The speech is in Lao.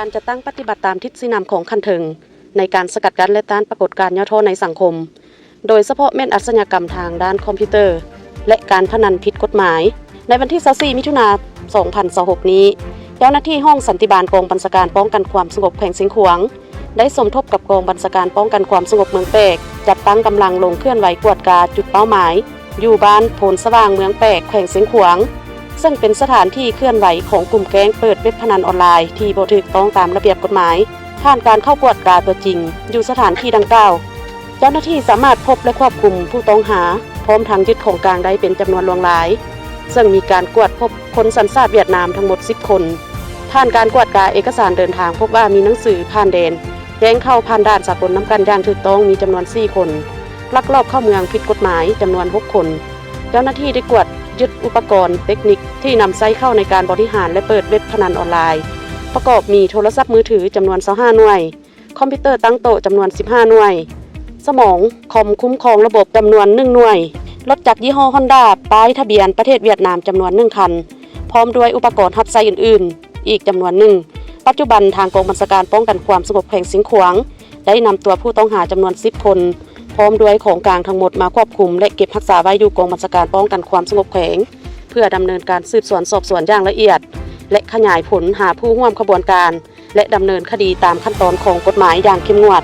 ການຈັດຕັ້ງປະຕິບັດຕາມທິດຊີ້ນຳຂອງຂັ້ນເທິງ ໃນການສະກັດກັ້ນ ແລະ ຕ້ານປາກົດການຫຍໍ້ທໍ້ໃນສັງຄົມ, ໂດຍສະເພາະແມ່ນອາຊະຍາກຳທາງດ້ານຄອມພິວເຕີ ແລະ ການພະນັນຜິດກົດໝາຍ. ໃນວັນທີຊາວສີ່ ມິຖຸນາ ສອງພັນຊາວຫົກນີ້, ເຈົ້າໜ້າທີ່ຫ້ອງສັນຕິບານກອງບັນຊາການປ້ອງກັນຄວາມສະຫງົບແຂວງຊຽງຂວາງ ໄດ້ສົມທົບກັບກອງບັນຊາການປ້ອງກັນຄວາມສະຫງົບເມືອງແປກ ຈັດຕັ້ງກຳລັງລົງເຄື່ອນໄຫວກວດກາຈຸດເປົ້າໝາຍ ຢູ່ບ້ານໂພນສະຫວ່າງ ເມືອງແປກ ແຂວງຊຽງຂວາງ, ເຊິ່ງເປັນສະຖານທີ່ເຄື່ອນໄຫວຂອງກຸ່ມແກ້ງເປີດເວັບພະນັນອອນລາຍທີ່ບໍ່ຖືກຕ້ອງຕາມລະບຽບກົດໝາຍ. ຜ່ານການເຂົ້າກວດກາຕົວຈິງຢູ່ສະຖານທີ່ດັ່ງກ່າວ, ເຈົ້າໜ້າທີ່ສາມາດພົບ ແລະ ຄວບຄຸມຜູ້ຕ້ອງຫາ ພ້ອມທັງຍຶດຂອງກາງໄດ້ເປັນຈຳນວນຫຼວງຫຼາຍ, ເຊິ່ງມີການກວດພົບຄົນສັນຊາດຫວຽດນາມທັງໝົດສິບຄົນ. ຜ່ານການກວດກາເອກະສານເດີນທາງ ພົບວ່າມີໜັງສືຜ່ານແດນແຈ້ງເຂົ້າຜ່ານດ່ານສາກົນນຳກັນຢ່າງຖືກຕ້ອງມີຈຳນວນສີ່ຄົນ, ລັກລອບເຂົ້າເມືອງຜິດກົດໝາຍຈຳນວນຫົກຄົນ. ເຈົ້າໜ້າທີ່ໄດ້ກວດຍຶດອຸປະກອນເຕັກນິກທີ່ນຳໃຊ້ເຂົ້າໃນການບໍລິຫານ ແລະ ເປີດເວັບພະນັນອອນລາຍ ປະກອບມີໂທລະສັບມືຖືຈຳນວນຊາວຫ້າໜ່ວຍ, ຄອມພິວເຕີຕັ້ງໂຕະຈຳນວນສິບຫ້າໜ່ວຍ, ສະໝອງຄອມຄຸ້ມຄອງລະບົບຈຳນວນໜຶ່ງໜ່ວຍ, ລົດຈັກຍີ່ຫໍ້ຮອນດ້າ ປ້າຍທະບຽນປະເທດຫວຽດນາມຈຳນວນໜຶ່ງຄັນ, ພ້ອມດ້ວຍອຸປະກອນຮັບໃຊ້ອື່ນໆ ອີກຈຳນວນໜຶ່ງ. ປັດຈຸບັນທາງກອງບັນຊາການປ້ອງກັນຄວາມສະຫງົບແຂວງຊຽງຂວາງ ໄດ້ນຳຕົວຜູ້ຕ້ອງຫາຈຳນວນສິບຄົນ ພ້ອມດ້ວຍຂອງກາງທັງໝົດມາຄວບຄຸມ ແລະ ເກັບຮັກສາໄວ້ຢູ່ກອງບັນຊາການປ້ອງກັນຄວາມສະຫງົບແຂວງ ເພື່ອດຳເນີນການສືບສວນສອບສວນຢ່າງລະອຽດ ແລະ ຂະຫຍາຍຜົນຫາຜູ້ຮ່ວມຂະບວນການ ແລະ ດຳເນີນຄະດີຕາມຂັ້ນຕອນຂອງກົດໝາຍຢ່າງເຂັ້ມງວດ.